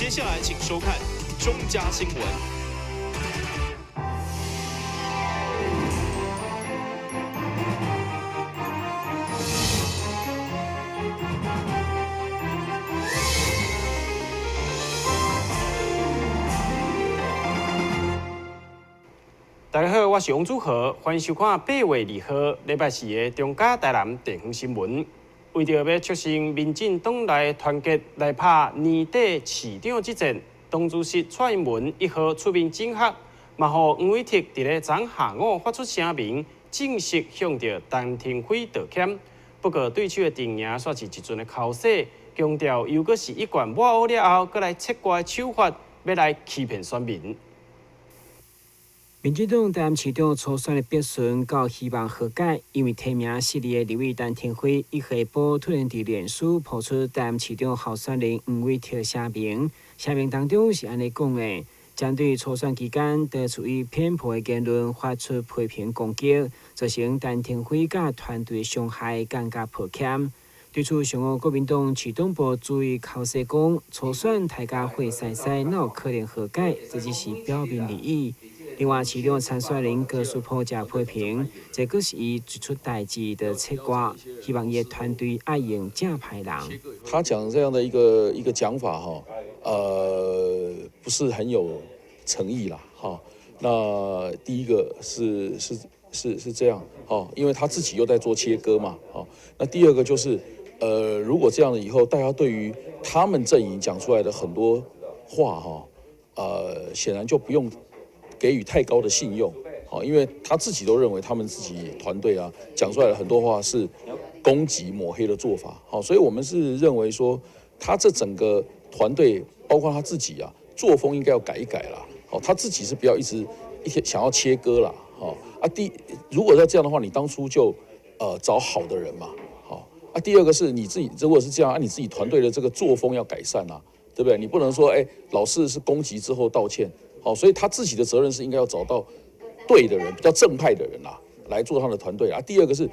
接下來請收看中嘉新聞。大家好，我是王祖豪，歡迎收看8月2號禮拜四的中嘉台南地方新聞。為著欲促成民進黨內團結來拍年底市長之戰，黨主席蔡英文1號出面整合，嘛予黃偉哲佇咧昨下午發出聲明，正式向著陳亭妃道歉。不過對手的陣營煞是一陣的口舌，強調猶閣是一貫抹黑了後，閣來切割的手法，欲來欺騙選民。民進黨台南市長初選的逼順到希望和解，因為提名失利的立委陳亭妃一下晡突然佇臉書拋出台南市長候選人黃偉哲聲明，聲明當中是按呢講的：針對初選期間多處以偏頗的言論發出批評攻擊，造成陳亭妃佮團隊傷害，感覺抱歉。對此，上午國民黨市黨部主委口舌講，初選大家火燒燒，哪有可能和解？這只是表面而已。另外，市長參選人高書甫也批評，這閣是伊一出代誌的切割，希望伊的團隊愛用正派人。他講這樣的一個講法，哈，不是很有誠意啦，哈。那第一個是這樣，哈，因為他自己又在做切割嘛，哈。那第二個就是，如果這樣了以後，大家對於他們陣營講出來的很多話，哈，顯然就不用給予太高的信用，好，因為他自己都認為他們自己團隊啊講出來的很多話是攻擊抹黑的做法，好，所以我們是認為說，他這整個團隊包括他自己啊，作風應該要改一改啦，好，他自己是不要一直一天想要切割啦，好啊，如果要這樣的話，你當初就找好的人嘛，好啊，第二個是你自己如果是這樣，啊，你自己團隊的這個作風要改善啊，對不對？你不能說哎，老是攻擊之後道歉。好，所以他自己的責任是應該要找到對的人，比較正派的人啦，來做他的團隊啊。第二個是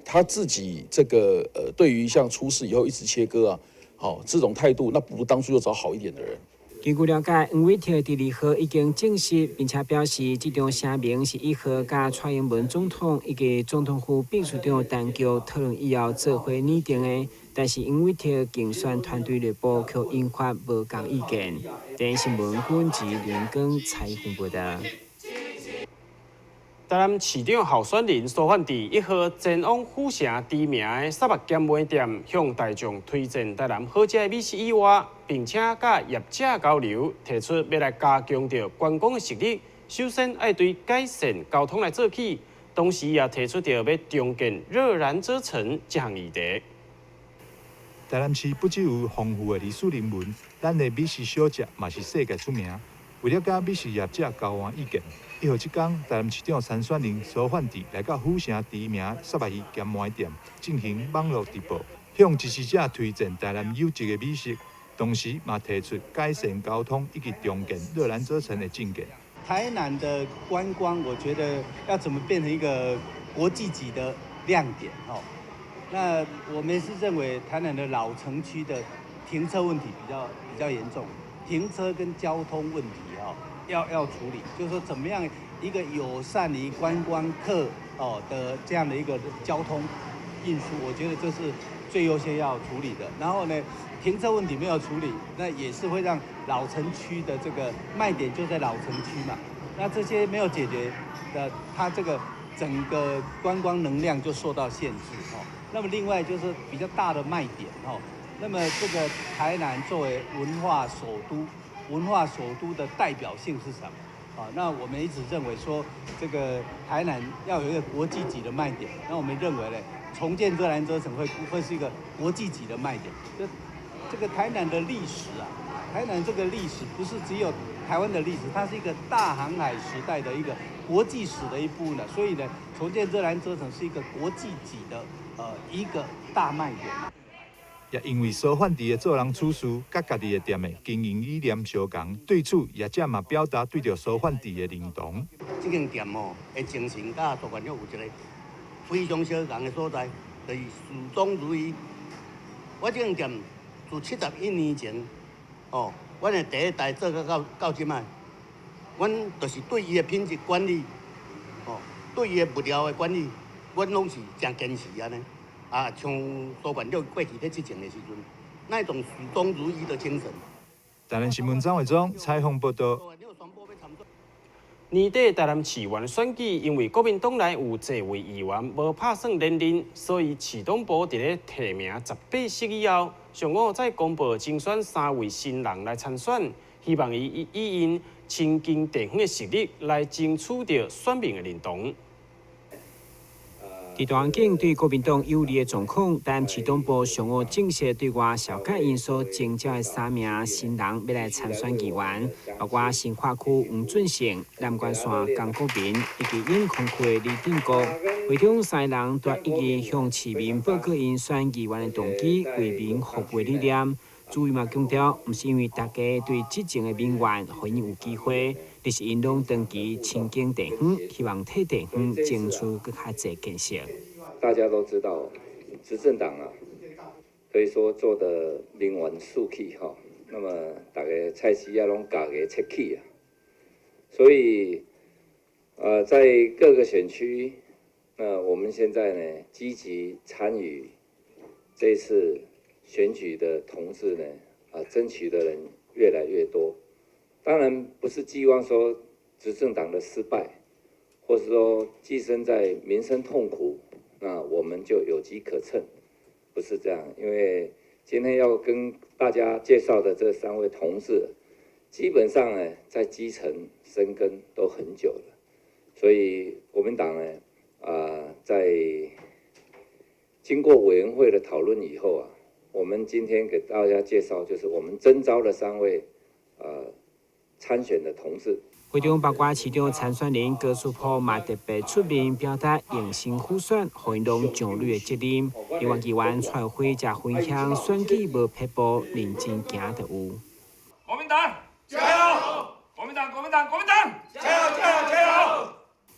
他自己這個對於像出事以後一直切割啊，好，這種態度，那不如當初就找好一點的人。根據了解，黃偉哲佇2號已經證實，並且表示這張聲明是1號佮蔡英文總統以及總統府秘書長陳菊討論以後做伙擬定的。但是黃偉哲競選團隊內部卻引發無仝意見。電視新聞本集林光採訪報道。台南市長候選人蘇煥智1號前往府城知名的虱目鹹糜店，向大眾推薦台南好食的美食以外，並且佮業者交流，提出欲來加強著觀光的實力。首先愛對改善交通來做起，同時也提出著欲重建熱蘭遮城這項議題。台南市不只有豐富的歷史人文，咱的美食小食嘛是世界出名。為了佮美食業者交換意見，1號這工，台南市長參選人蘇煥智來到府城知名虱目魚鹹糜店進行網路直播，向支持者推薦台南優質的美食，同時嘛提出改善交通以及重建熱蘭遮城的政見。台南的觀光，我覺得要怎麼變成一個國際級的亮點？吼，那我們是認為台南的老城區的停車問題比較嚴重。停車跟交通問題哦，要處理，就是說怎麼樣一個友善於觀光客哦的這樣的一個交通運輸，我覺得這是最優先要處理的。然後呢，停車問題沒有處理，那也是會讓老城區的這個賣點就在老城區嘛。那這些沒有解決的，它這個整個觀光能量就受到限制哦。那麼另外就是比較大的賣點哦。那麼這個台南作為文化首都，文化首都的代表性是什麼？啊，那我們一直認為說，這個台南要有一個國際級的賣點。那我們認為呢，重建熱蘭遮城會是一個國際級的賣點。這個台南的歷史啊，台南這個歷史不是只有台灣的歷史，它是一個大航海時代的一個國際史的一部分。所以呢，重建熱蘭遮城是一個國際級的一個大賣點。也因為蘇煥智的做人處事，佮家己的店的經營理念相仝，對此業者嘛表達對著蘇煥智的認同。這間店吼的精神佮大元有一個非常相仝的所在，就是始終如一。我這間店自71年前，哦，阮的第一代做到到到這擺，阮就是對伊的品質管理，吼，對伊的物料的管理，阮攏是誠堅持按呢。啊，像蘇縣長過去咧執政的時陣，那種始終如一的精神。台南新聞張偉忠採訪報道。年底台南市議員選舉，因為國民黨內有濟位議員無拍算連任，所以市黨部佇咧提名18席以後，上午再公布甄選三位新人來參選，希望伊以𪜶親近地方的實力來爭取著選民的認同。佇環境對國民黨有利的狀況，台南市黨部上午正式對外紹介𪜶所徵召的三名新人欲來參選議員，包括新化區黃俊成、南關線江國民以及永康區的李定國。會中三人都一致向市民報告𪜶選議員的動機、為民服務的理念。主委嘛強調，毋是因為大家對執政的民怨，予𪜶有機會，而是𪜶攏長期親近地方，希望替地方爭取閣較濟建設。大家都知道，執政黨啊，可以說做得民怨四起哈。那麼大家菜市仔攏咬牙切齒啊。所以，在各個選區，那我們現在呢，積極參與這次選舉的同志呢，啊，爭取的人越來越多。當然不是寄望說執政黨的失敗，或是說寄生在民生痛苦，那我們就有機可乘，不是這樣。因為今天要跟大家介紹的這三位同志，基本上呢，在基層深耕都很久了，所以國民黨呢，啊，在經過委員會的討論以後啊，我們今天給大家介紹，就是我們徵召的三位，參選的同志。會中包括市長參選人高書甫嘛特別出面表達榮幸輔選，予𪜶攏上壘的責任。另外議員蔡輝則分享選舉無撇步，認真行就有。國民黨加油！國民黨，國民黨，國民黨加油！加油！加油！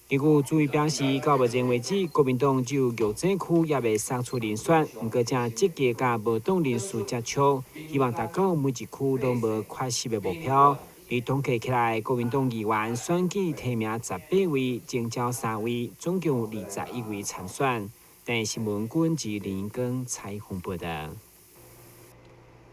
根據主委表示，到目前為止，國民黨只有玉井區猶未送出人選，毋過正積極佮無黨人士接觸，希望達到每一區攏無缺席的目標。而統計起來，國民黨議員選舉提名18位，徵召三位，總共21位參選。台視新聞軍自林根採訪報道。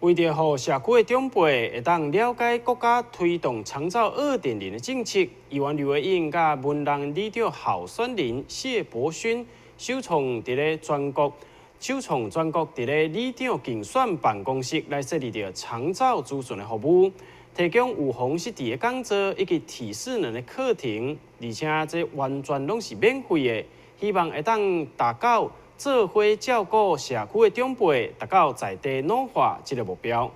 為著予社區的長輩會當了解國家推動長照2.0的政策，議員呂惟穎佮文人里長候選人謝伯勳首創全國佇咧里長競選辦公室來設立著長照諮詢的服務，提供預防失智的講座以及體適能的課程，而且這完全攏是免費的，希望會當達到做伙照顧社區的長輩，達到在地老化這個目標。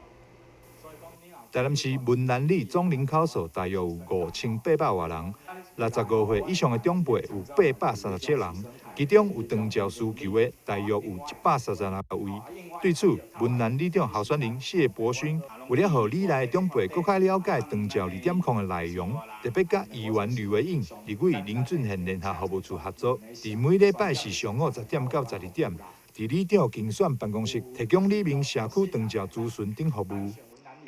台南市文南里總人口數大約有5800外人，65歲以上的長輩有837人，其中有長照需求的大約有136位。對此，文南里長候選人謝伯勳為了予里內的長輩閣較了解長照2.0的內容，特別佮議員呂惟穎、立委林俊憲聯合服務處合作，佇每禮拜四上午10點到12點，佇里長競選辦公室提供里民社區長照諮詢等服務。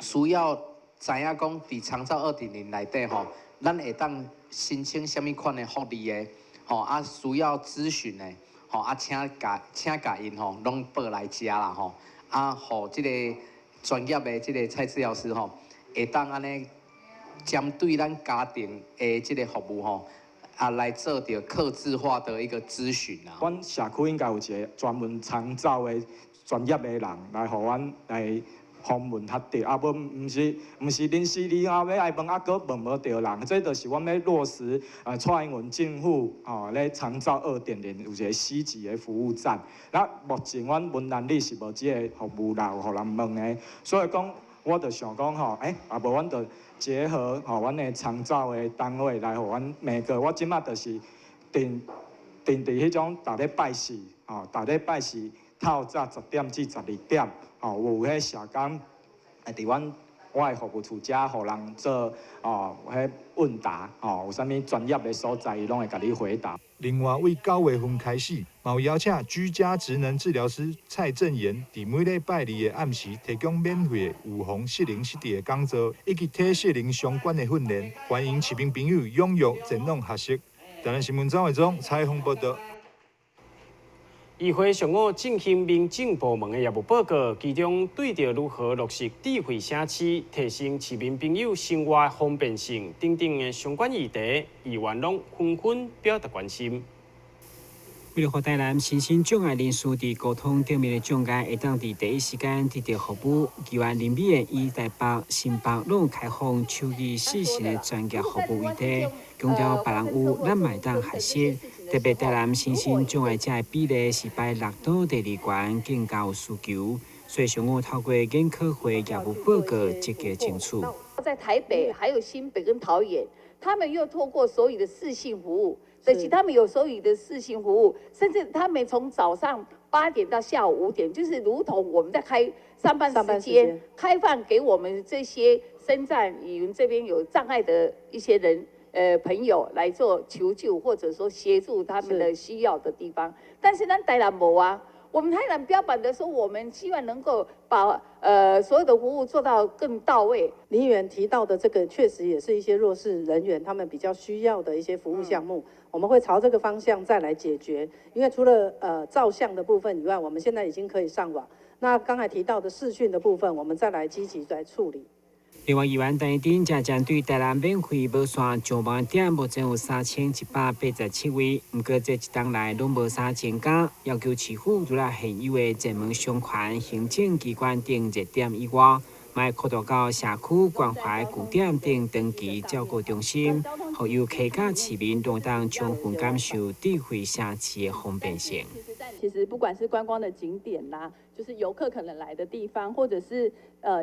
需要知影講，佇長照2.0內底吼，咱會當申請啥物款的福利的，吼啊需要諮詢的，吼啊請共𪜶吼攏報來遮啦吼，啊予這个專業的這个蔡治療師吼，會當按呢針對咱家庭的這个服務吼，啊來做著客製化的一個諮詢啦。阮社區應該有一个專門長照的專業的人來予阮來訪問較著，啊無毋是臨時你後欲愛問啊，閣問無著人，這就是阮欲落實蔡英文政府吼咧長照2.0有一个 C 級的服務站。那目前阮文南里是無這个服務啦，有予人問的，所以講我就想講吼，啊無阮就結合吼阮的長照的單位來予阮每個，我這馬就是定定佇彼種逐禮拜四吼，逐禮拜四透早10點至12點。吼，有彼社工會佇阮我的服務處遮，予人做哦，彼問答哦，有啥物專業的所在，伊攏會共你回答。另外，為9月份開始，嘛有邀請居家職能治療師蔡正賢，佇每禮拜二的暗時提供免費的預防失能失智的講座，以及體適能相關的訓練，歡迎市民朋友踴躍前往學習。台南新聞張偉忠採訪報道。議會上午進行民政部門的業務報告，其中對著如何落實智慧城市、提升市民朋友生活方便性等等的相關議題，議員攏紛紛表達關心。為了予台南身心障礙人士佇溝通頂面的障礙，會當佇第一時間得到服務。議員林美燕以台北、新北攏開放手語視訊的專業服務為例，強調別人有，咱嘛會當學習。特別台南身心障礙者的比例是排六都第二懸，更加有需求。所以上午透過研考會業務報告積極爭取。在台北、還有新北跟桃園，他們又透過手語的視訊服務。所以他們有手語的視訊服務，甚至他們從早上8點到下午5點，就是如同我們在開上班時間，開放給我們這些身障語言這邊有障礙的一些人，朋友來做求救，或者說協助他們的需要的地方。但是咱台南無啊，我們台南標榜的說，我們希望能夠把所有的服務做到更到位。林議員提到的這個，確實也是一些弱勢人員他們比較需要的一些服務項目。我們會朝這個方向再來解決，因為除了照相的部分以外，我們現在已經可以上網。那剛才提到的視訊的部分，我們再來積極來處理。另外，議員陳怡貞則針對台南免費無線上網點，目前有3187位，毋過這一冬來攏無啥增加，要求市府除了現有的前門商圈、行政機關等熱點以外，嘛擴大到社區關懷據點等長期照顧中心，予遊客佮市民攏當充分感受智慧城市的方便性。其實不管是觀光的景點啦，就是遊客可能來的地方，或者是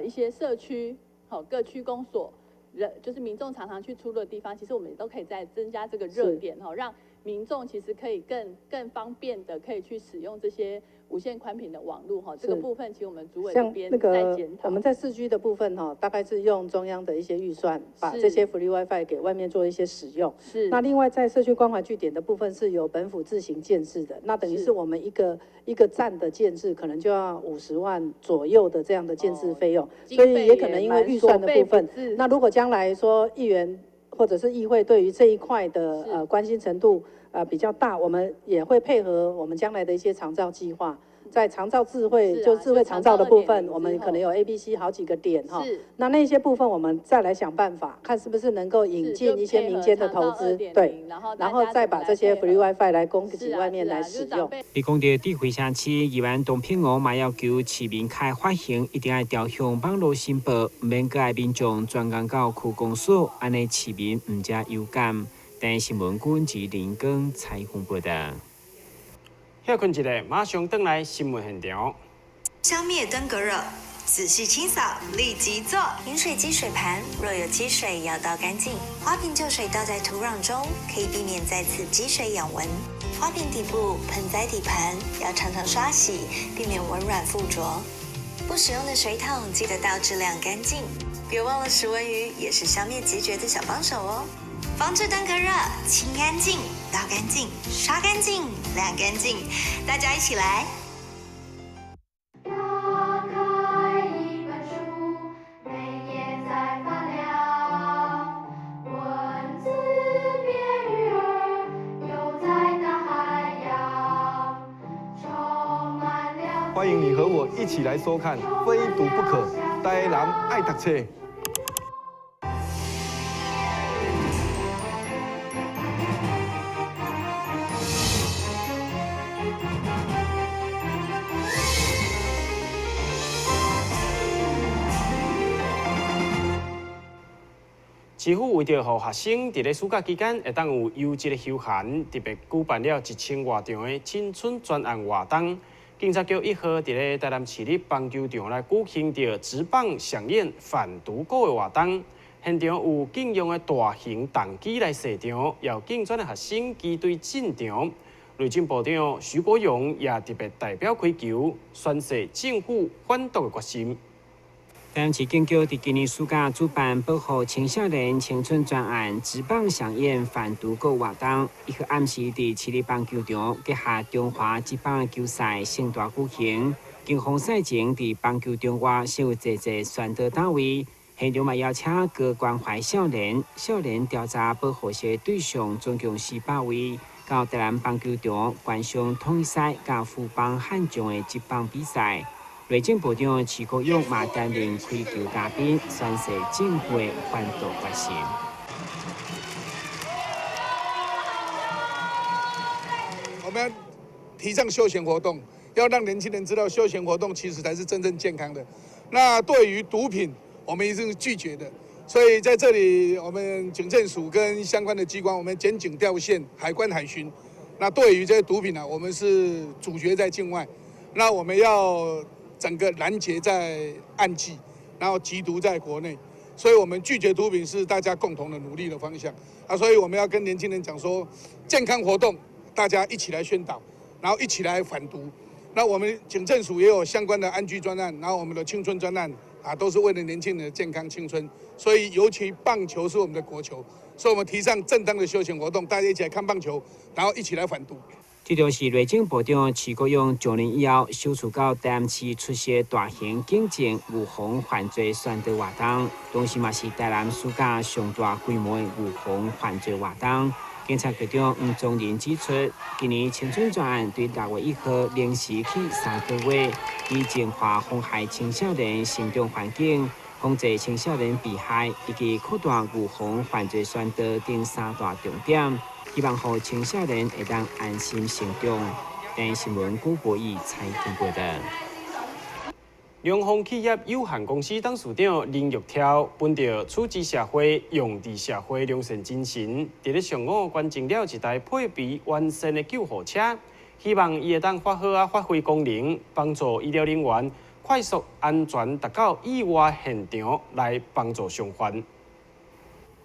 一些社區。好，各區公所，人就是民眾常常去出入的地方，其實我們都可以再增加這個熱點，吼，讓民眾其實可以更方便的可以去使用這些無線寬頻的網路，哈，這個部分其實我們主委這邊在檢討。我們在市區的部分，哈，大概是用中央的一些預算，把這些 Free WiFi 給外面做一些使用。是。那另外在社區關懷據點的部分是由本府自行建置的，那等於是我們一個一個站的建置可能就要50萬左右的這樣的建置費用，所以也可能因為預算的部分。那如果將來說議員或者是議會對於這一塊的關心程度比較大，我們也會配合我們將來的一些長照計劃，在長照智慧就智慧長照的部分，我們可能有 A、B、C 好幾個點哈。那那些部分我們再來想辦法，看是不是能夠引進一些民間的投資，對，然後再把這些 Free WiFi 來供給外面來使用。你講到智慧城市，議員董品娥嘛要求市民開發行一定愛調向網路申報，毋免閣愛民眾專工到區公所，按呢市民毋才有感。台視新聞君及林耕採訪報道。歇睏一下，馬上轉來新聞現場。消滅登革熱，仔細清掃，立即做。飲水機水盤若有積水，要倒乾淨。花瓶舊水倒在土壤中，可以避免再次積水養蚊。花瓶底部、盆栽底盤要常常刷洗，避免蚊卵附着。不使用的水桶記得倒置晾乾淨。別忘了食蚊魚也是消滅孑孓的小幫手哦。防治登革熱，清乾淨，倒乾淨，刷乾淨，晾乾淨，大家一起來。打開一本書，每頁在發亮，文字變魚兒，游在大海洋，充滿了。歡迎你和我一起來收看《非讀不可》，台南愛讀冊。市府為著予學生佇咧暑假期間會當有優質的休閒，特別舉辦了1000外場的青春專案活動。警察局1號佇咧台南市立棒球場來舉行著職棒饗宴反毒狗的活動，現場有警用的大型重機來賽場，也有競選的學生機隊進場。內政部長徐國勇也特別代表開球，宣示政府反毒的決心。台南市警局佇今年暑假主辦保護青少年青春專案，職棒饗宴反毒閣活動，一號暗時佇市立棒球場結合中華職棒球賽盛大舉行。警方賽前佇棒球場外設有濟濟宣導單位，現場嘛邀請高關懷少年、少年調查保護的對象總共400位，到台南棒球場觀賞統一賽佮富邦悍將的職棒比賽。內政部長徐國勇嘛擔任開球嘉賓，宣示政府的反毒決心。我們提倡休閒活動，要讓年輕人知道休閒活動其實才是真正健康的。那對於毒品，我們一定是拒絕的。所以在這裡，我們警政署跟相關的機關，我們檢警調線、海關海巡。那對於這些毒品呢，我們是阻絕在境外。那我們要整個攔截在岸際，然後緝毒在國內，所以我們拒絕毒品是大家共同的努力的方向啊！所以我們要跟年輕人講說，健康活動大家一起來宣導，然後一起來反毒。那我們警政署也有相關的安居專案，然後我們的青春專案啊，都是為了年輕人的健康青春。所以尤其棒球是我們的國球，所以我們提倡正當的休閒活動，大家一起來看棒球，然後一起來反毒。這就是內政部長徐國勇上任以後，首次到台南市出席大型警政預防犯罪宣導活動，同時嘛是台南暑假上大規模的預防犯罪活動。警察局長黃宗仁指出，今年青春專案對6月1號臨時起3個月，以淨化妨害青少年成長環境、防治青少年被害以及擴大預防犯罪宣導等三大重點。希望予青少年會當安心成長。電視新聞古博義採訪報導。良豐企業有限公司董事長林玉超，本著處之社會、用佇社會良善精神，佇咧上午捐贈了一台配備完善的救護車，希望伊會當發好啊發揮功能，幫助醫療人員快速安全達到意外現場來幫助傷患。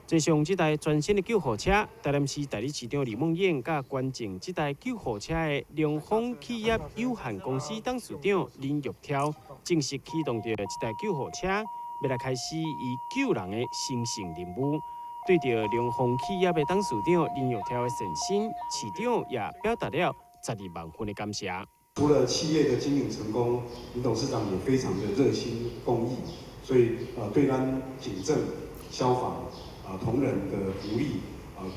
坐上這台全新的救護車，台南市代理市長李孟諺佮捐贈這台救護車的良豐企業有限公司董事長林玉超，正式啟動著這台救護車，欲來開始伊救人的神聖任務。對著良豐企業的董事長林玉超的善心，市長也表達了12萬分的感謝。除了企業的經營成功，林董事長也非常的熱心公益，所以對咱警政、消防同仁的福利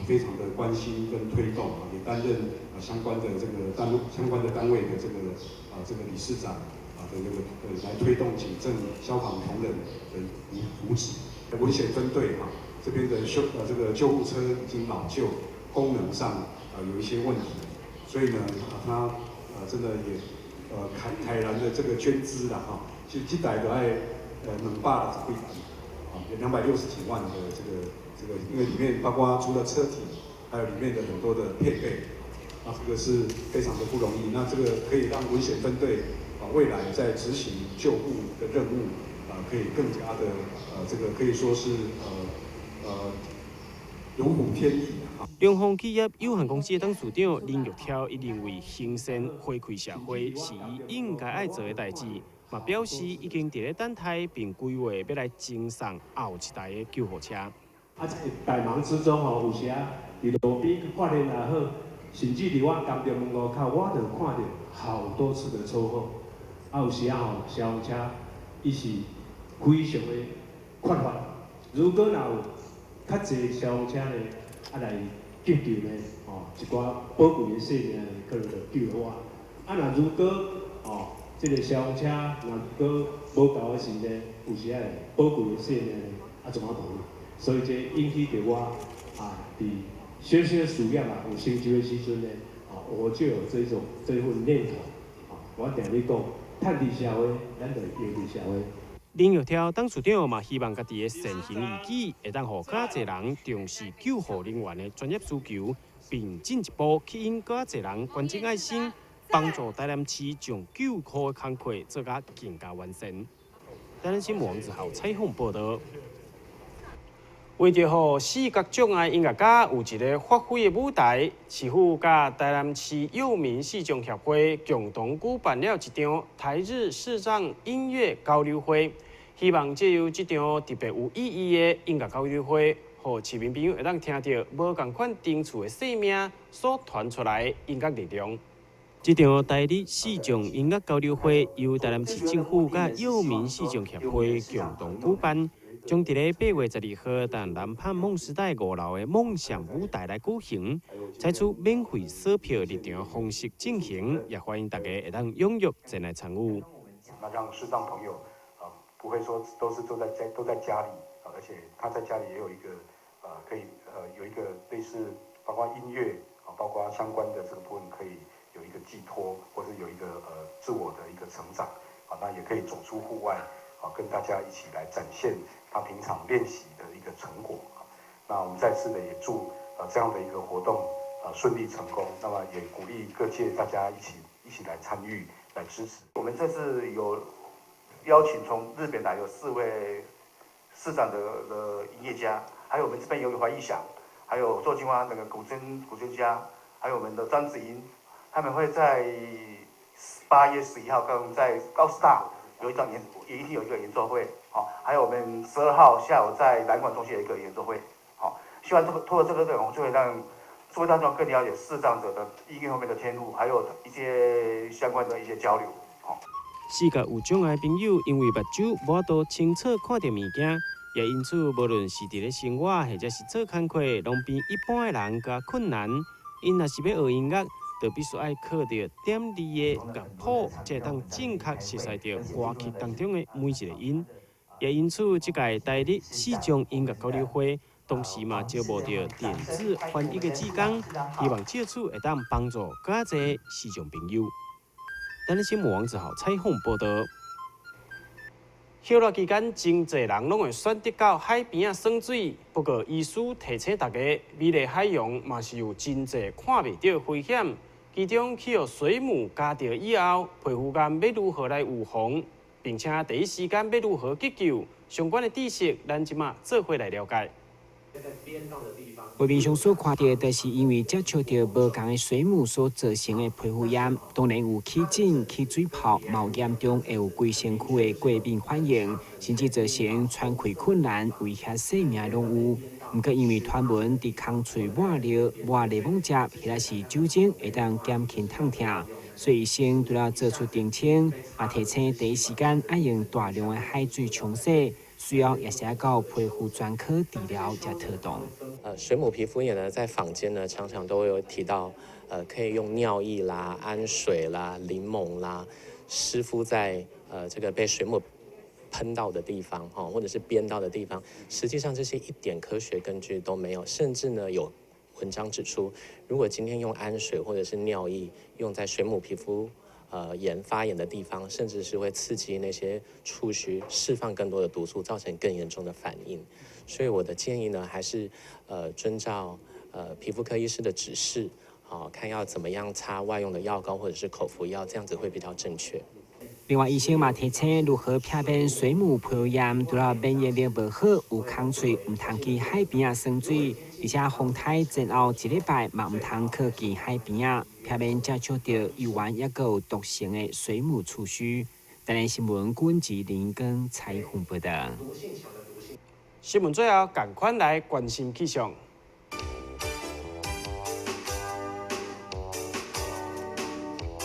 非常的關心跟推動啊，也擔任相關的這個相關的單位的這個理事長啊的這個來推動警政消防同仁的福祉。危險分隊哈，這邊的這個救護車已經老舊，功能上有一些問題，所以呢他真的也慨慨然的這個捐資啦哈，其實這台都愛260幾萬啊，260幾萬的這個，因為裡面包括除了車體，還有裡面的很多的配備，啊，這個是非常的不容易。那這個可以讓危險分隊啊，未來在執行救護的任務啊，可以更加的這個可以說是如虎添翼。良豐企業有限公司的董事長林玉超，伊認為行善回饋社會是伊應該愛做的代誌，嘛表示已經佇咧等待並規劃欲來贈送後一台的救護車。啊，這個百忙之中吼，有時啊，佇路邊發現也好，甚至佇我工廠門路口，我就看著好多次的車禍。啊，有時啊吼，消防車伊是非常的缺乏。如果若有較濟消防車呢，啊來急救呢，吼，一寡寶貴的生命可能就救予我。啊，若如果吼，這個消防車若如果無夠的時呢，有時啊寶貴的生命呢，啊怎啊無？所以這引起著我啊，佇小小事業啊有成就的時陣呢，啊，我就有這種這份念頭，啊，我定咧講，趁佇社會，咱就用佇社會。林玉超董事長嘛，希望家己的善行義舉會當予較濟人重視救護人員的專業需求，並進一步吸引較濟人捐贈愛心，幫助台南市將救護的工課做甲更加完善。台南新聞王子豪採訪報導。為著予視覺障礙音樂家有一個發揮的舞台，市府佮台南市幼民視障協會共同舉辦了一場台日視障音樂交流會，希望藉由這場特別有意義的音樂交流會，予市民朋友會當聽著無仝款層次的生命所傳出來的音樂力量。這場台日視障音樂交流會由台南市政府佮幼民視障協會共同舉辦，將佇咧8月12號台南盼夢時代5樓的夢想舞台來舉行，採取免費索票入場方式進行，也歡迎大家會當踴躍前來參與。那讓視障朋友不會說都是坐在家都在家裡，而且他在家裡也有一個可以有一個類似包括音樂啊，包括相關的這個部分可以有一個寄託，或是有一個自我的一個成長啊，那也可以走出戶外啊，跟大家一起來展現他平常練習的一個成果啊。那我們再次的也祝這樣的一個活動順利成功，那麼也鼓勵各界大家一起來參與來支持。我們這次有邀請從日本來有4位視障的音樂家，還有我們這邊有懷玉祥，還有周金花那個古箏家，還有我們的張子英，他們會在8月11號剛在高師大有一場演，也一定有一個演奏會，好，還有我們12號下午在南館中心有一個演奏會，好，希望通過這個內容就會讓社會大眾更了解視障者的音樂方面的天賦，還有一些相關的一些交流，好。視覺有障礙朋友因為目睭無法度清楚看著物件，也因此無論是佇咧生活或者是做工課，攏比一般的人較困難。𪜶若是欲學音樂，就必須愛靠著點字的樂譜，才會當正確熟悉著歌曲當中的每一個音。也因此，這屆台日視障音樂交流會，同時嘛招募著點字翻譯的志工，希望藉此會當幫助較濟視障朋友。台南新聞王子豪採訪報導。歇熱期間，真濟人攏會選擇到海邊仔耍水。不過，醫師提醒大家，美麗海洋嘛是有真濟看袂著的危險。其中，去予水母咬著以後，皮膚炎欲如何來預防，並且第一時間欲如何急救，相關的知識，咱這馬做伙來了解。畫面上所看著，就是因為接觸著無仝的水母所造成的皮膚炎，當然有起疹、起水泡，嘛有嚴重會有規身軀的過敏反應，甚至造成喘氣困難、威脅性命攏有。毋過因為傳聞佇空喙抹尿、抹檸檬汁，或者是酒精，會當減輕痛疼，所以醫生除了做出澄清，嘛提醒第一時間愛用大量的海水沖洗。需要也是愛到皮膚專科治療才妥當。水母皮膚炎呢，在坊間呢常常都有提到，可以用尿液啦、氨水啦、檸檬啦，濕敷在這個被水母噴到的地方，或者是鞭到的地方。實際上這些一點科學根據都沒有，甚至呢有文章指出，如果今天用氨水或者是尿液用在水母皮膚炎發炎的地方，甚至是會刺激那些觸鬚釋放更多的毒素，造成更嚴重的反應。所以我的建議呢，還是遵照皮膚科醫師的指示，好，看要怎麼樣擦外用的藥膏或者是口服藥，這樣子會比較正確。另外，醫生嘛提醒如何避免水母皮膚炎，除了免疫力無好、有空喙，毋通去海邊仔耍水，而且風颱前後一禮拜嘛毋通靠近海邊仔，避免接觸著油丸抑閣有毒性的水母觸鬚。台南新聞郭吉林跟采訪報導。新聞最後，仝款來關心氣象。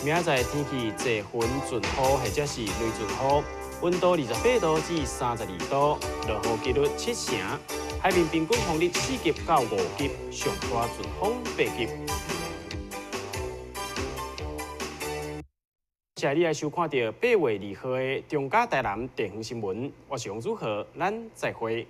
明仔載天氣濟雲陣雨或者是雷陣雨，溫度28度至32度，落雨幾率7成，海面平均風力4級到5級，上大陣風8級。接下來你來收看著8月2號的中嘉台南地方新聞，我是王祖豪，咱再會。